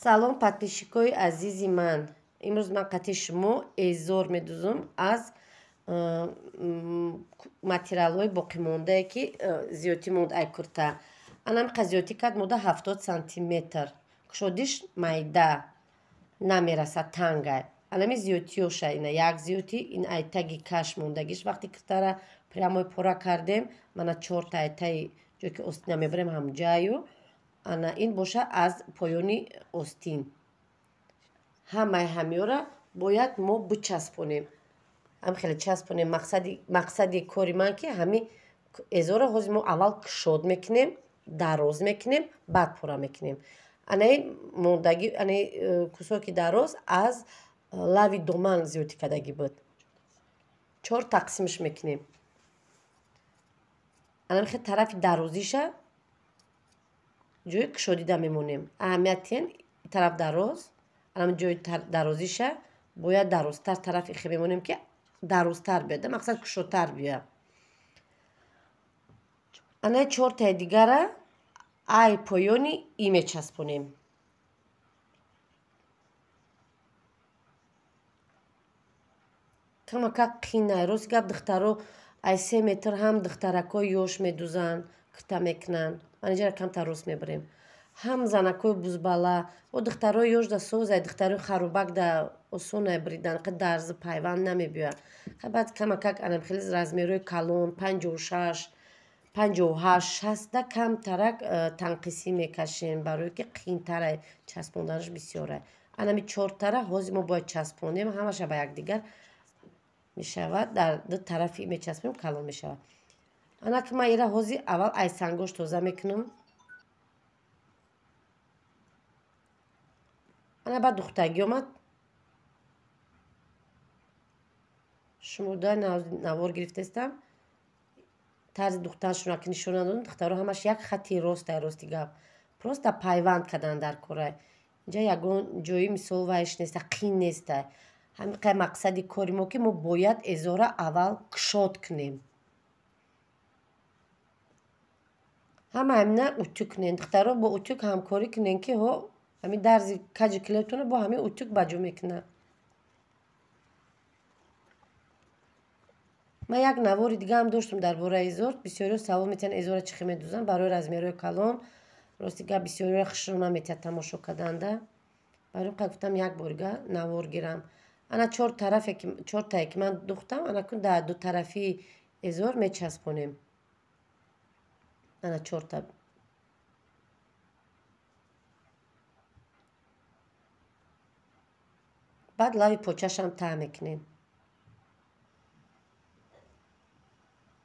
Салом подписчикои азизи ман. Имрӯз ман қати шумо эзор медузам аз материалҳои боқимондае, ки зиёдтӣ монд ай курта. Анамиқа зиёдтӣ кард мода 70 сантиметр. Кушодиш майда намерасад, тангай. Анами зиёдтиёша ина як зиёдтӣ, ин ай таги каш мондагиш. Вақте куртара прямой пора кардем, мана чорта ай таи ҷое ки остина мебарем ҳамҷаю. Ана ин боша аз поёни остин. Ҳамаи ҳамёра бояд мо бичаспонем. Ҳам хеле часпонем. Мақсади кори ман ки ҳами эзора ҳозир мо аввал кушод мекунем, дароз мекунем, баъд пора мекунем. Анаи мондаги, анаи кусоки дароз аз лави доман зиёдтӣ кардагӣ буд. 4 тақсимш мекунем. Анами хел тарафи дарозиша ҷои кушодида мемонем. Аҳамиятен тараф дароз, анам ҷои дарозиша бояд дарозтар тарафи хе мемонем, ки дарозтар биёд, мақсад кушодтар биёяд. Анаи чортаи дигара ай поёни и мечаспонем. Камакак қинай. Рости гап, духтаро ай 3 метр ҳам духтаракҳои ёш медузанд, кирта мекунанд. Ман инҷара камтар рост мебарем. Ҳам занакҳои бузбала, о духтарои ёш да созай, духтарои харубак да осонай бридан, қа дарзи пайванд намебиёяд. Баъд камакак анам хеле размерҳои калон, 56, 58, 60 да камтарак танқисӣ мекашем, барое ки қиинтарай, часпонданаш бисёрай. Анами чортара ҳозир мо бояд часпонем, ҳамаша ба якдигар мешавад, дар ду тарафи мечаспонем, калон мешавад. Ана ки ман ира ҳозир аввал ай сангош тоза мекунам. Ана баъд духтагӣ омад. Шумо да навор гирифтаистам. Тарзи духтаншона ки нишон надодам, духтаро ҳамаш як хати рост ай рости гап. Просто пайванд кардан дар корай. Инҷа ягон ҷои мисол вайш неста, қин неста. Ҳамин қай мақсади кори мо, ки мо бояд эзора аввал кушод кунем. Ҳама ҳамина утюг кунен. Духтаро бо утюг ҳамкорӣ кунен, ки ҳо ҳамин дарзи каҷи килетона бо ҳамин утюг ба ҷо мекунад. Ман як навори дига ҳам доштам дар бораи эзор. Бисёриҳо савол метиҳанд, эзора чӣ хел медузанд барои размерҳои калон. Рости гап, бисёриҳо хушро наметиҳад тамошо карданда. Барои ин гуфтам як борига навор гирам. Ана чор тарафе ки чортае ки ман духтам, ана кун дар ду тарафи эзор мечаспонем. Ана чорта. Баъд лави почашам таҳ мекунем.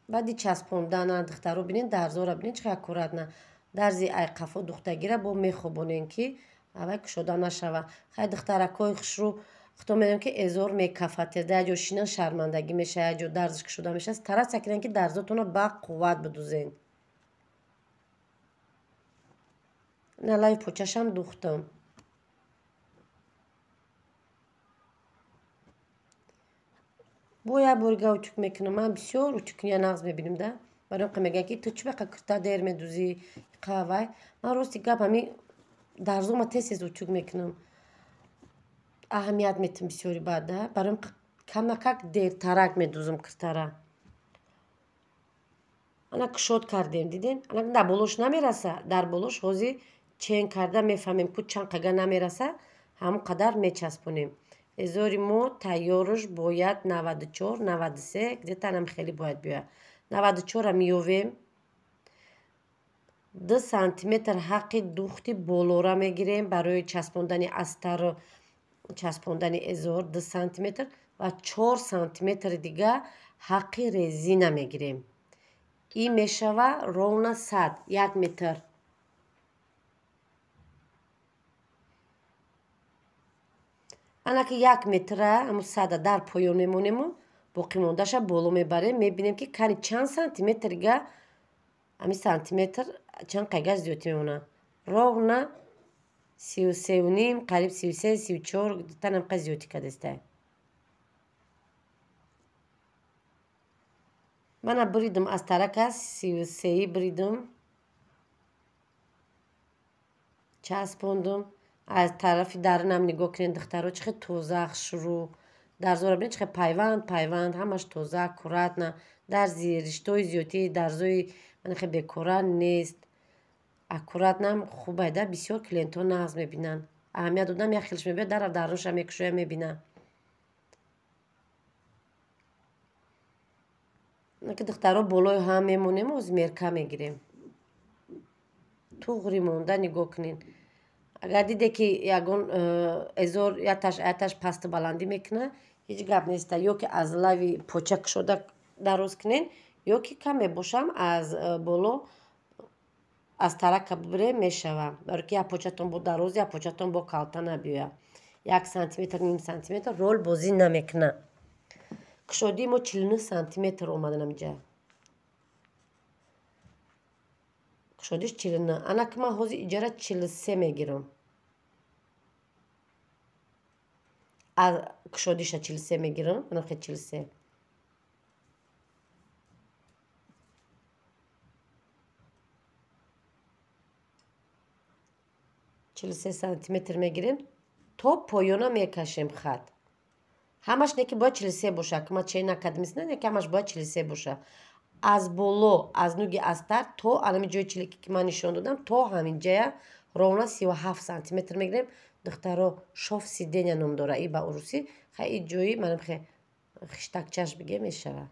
Баъди часпондана духтаро бинен, дарзора бинен, чӣ аккуратна. Дарзи ай қафо духтагира бо мехобонем, ки авай кушода нашава. Хай духтаракҳои хушрӯ худто медонем, ки эзор мекафад, да як ҷо шинан шармандагӣ мешава, як ҷо дарзиш кушода мешавад. Тараса кунем, ки дарзотонро ба қувват бидузен. На лави почашам духтам. Бо як борига утюг мекунам. Ман бисёр утюгкуния нағз мебинам да. Барои ин мегӯянд, ки ту чӣ бақа курта дер медузӣ, қавай. Ман рости гап ҳамин дарзома тез тез утюг мекунам. Аҳамият метиҳам бисёри баъд да. Барои ин камакак дертарак медузам куртара. Ана кушод кардем, дидем? Ана дар болош намераса, дар болош ҳозир чен карда мефаҳмем, ку чанд қага намераса, ҳамон қадар мечаспонем. Эзори мо тайёрш бояд 94, 93, где-то анам хеле бояд биёяд. 94-ра меёвем. 2 сантиметр ҳаққи духти болора мегирем барои часпондани астару часпондани эзор 2 сантиметр ва 4 сантиметри дига ҳаққи резина мегирем. Ин мешава ровно 100, 1 метр. Ана ки 1 метра ҳамун сада дар поён мемонему, боқимондаша боло мебарем, мебинем, ки кани чанд сантиметрга ҳамин сантиметр чанд қайгаш зиёдтӣ мемонад. Ровно 33,5, қариб 33, 34 танам қай зиёдтӣ кардастай. Мана буридам аз тарака 33 буридам. Часпондум. Аз тарафи дарунам нигоҳ кунед, духтаро, чӣ хел тоза, хушрӯ. Дарзора бинед, чӣ хел пайванд, пайванд, ҳамаш тоза, аккуратно. Дарзи риштаҳои зиёдӣ, дарзои хел бекора нест. Аккуратнам хубай да, бисёр клиентҳо нағз мебинанд. Аҳамият додам, як хелш мебиёд, дара дарунша мекушоя, мебина. Ки духтаро болои ҳам мемонем, озмерка мегирем. Туғри монда нигоҳ кунед. Агар диде ки ягон эзор яташ аяташ пасту баландӣ мекунад, ҳеҷ гап неста. Ё ки аз лави поча кушода дароз кунед, ё ки каме бошам аз боло аз тарака бибирем мешава. Барои ки як початон бо дароз, як початон бо калта набиёяд. 1 сантиметр, ним сантиметр рол бозӣ намекунад. Кушодии мо 49 сантиметр омадан инҷа. Кушодиш 49. Ана ки ман ҳозир иҷара 43 мегирам. Аз кушодиша 43 мегирам, ана хе 43. 43 сантиметр мегирем, то поёна мекашем хат. Ҳамаш не ки бояд 43 боша, ки ман чен накардам, не ки ҳамаш бояд 43 боша. Аз боло, аз нуги астар то анами ҷои чилики ки ман нишон додам, то ҳамин ҷая ровно 37 сантиметр мегирем. Духтаро, шов сидения ном дора, и ба урусӣ, хай и ҷои манам хе хиштакчаш биге мешава.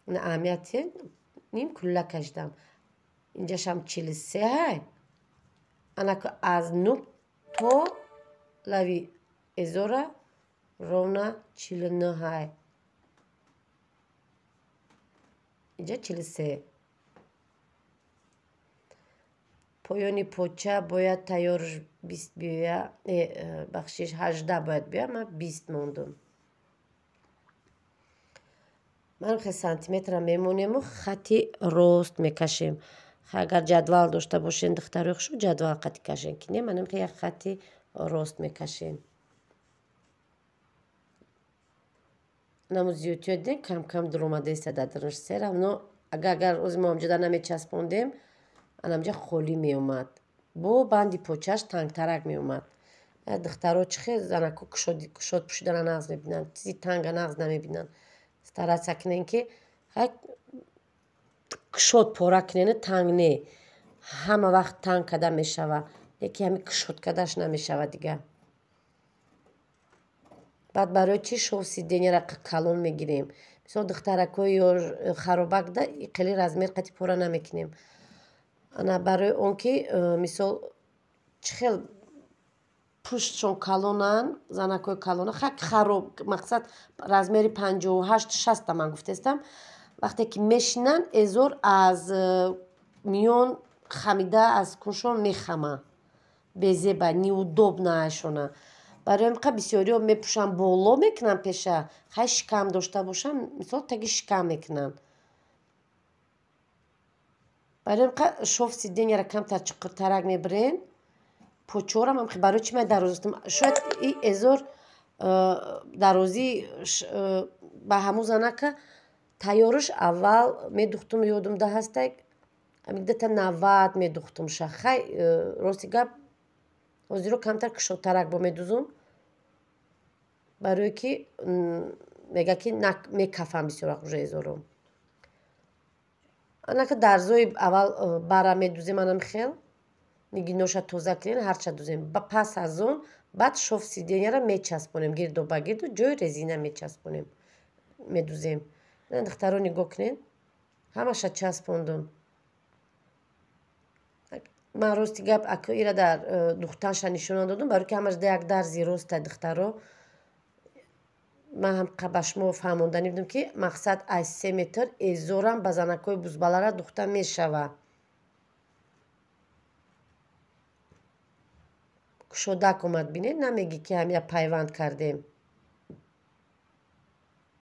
На аҳамияти ним кулла кашидам. Инҷашам 43 ҳай. Анаку аз нуг то лави эзора ровно 49 ҳай. Инҷа 43. Поёни поча бояд тайёр 20 биёя, бахшиш 18 бояд биёя, ман 20 мондум. Ман хе сантиметра мемонему, хати рост мекашем. Агар ҷадвал дошта бошен, духтарои хушу, ҷадвал қати кашен, ки не, манам хе як хати рост мекашем. Наму зиёдтиё дидем, кам-кам дуромадаиста дар дарунаш сера, но агар ози мо ҳамҷода намечаспондем, анамҷа холӣ меомад. Бо банди почаш тангтарак меомад. Духтаро чӣ хел занако кушод пӯшидана нағз мебинанд, чизи танга нағз намебинанд. Стараться кунен ки кушод пора кунен, танг не. Ҳама вақт танг када мешава, яке ҳами кушод кадаш намешава дига. Баъд барои чӣ шов сиденияра калон мегирем? Мисол духтаракҳои ё харобакда хеле размер қати пора намекунем. Ана барои он ки мисол чӣ хел пуштшон калонанд, занакҳои калона, хак хароб, мақсад размери 58-60 ман гуфтестам. Вақте ки мешинанд, эзор аз миён хамида аз куншон мехама. Безеба, неудобно айшона. Барои ҳамин қадр бисёриҳо мепӯшанд, боло мекунанд пеша, хай шикам дошта бошанд, мисол таги шикам мекунанд. Барои ҳамин қадр шов сиденияра камтар чуқуртарак мебирен. Почорам ҳам барои чӣ ман дароз гуфтам? Шояд и эзор дарозӣ ба ҳамун занака тайёриш аввал медухтум, ёдум да ҳастай, ҳамин дата 90 медухтум ша. Хай рости гап ҳозиро камтар кушодтарак бо медузум, барое ки мега ки мекафам бисёр вақт уже эзором. Анака дарзои аввал бара медузем, анам хел нигиноша тоза кунем, ҳарча дузем. Пас аз он баъд шов сиденияра мечаспонем, гирду ба гирду ҷои резина мечаспонем, медузем. Духтаро нигоҳ кунед, ҳамаша часпондум. Ман рости гап аку ира дар духтанша нишон надодум, барои ки ҳамаш да як дарзи роста духтаро. Ман ҳам ба шумо фаҳмонданӣ будам ки мақсад аз 3 метр эзорам ба занакҳои бузбалара духта мешава. Кушодак омад, бинед, намегӣ ки ҳамя пайванд кардем.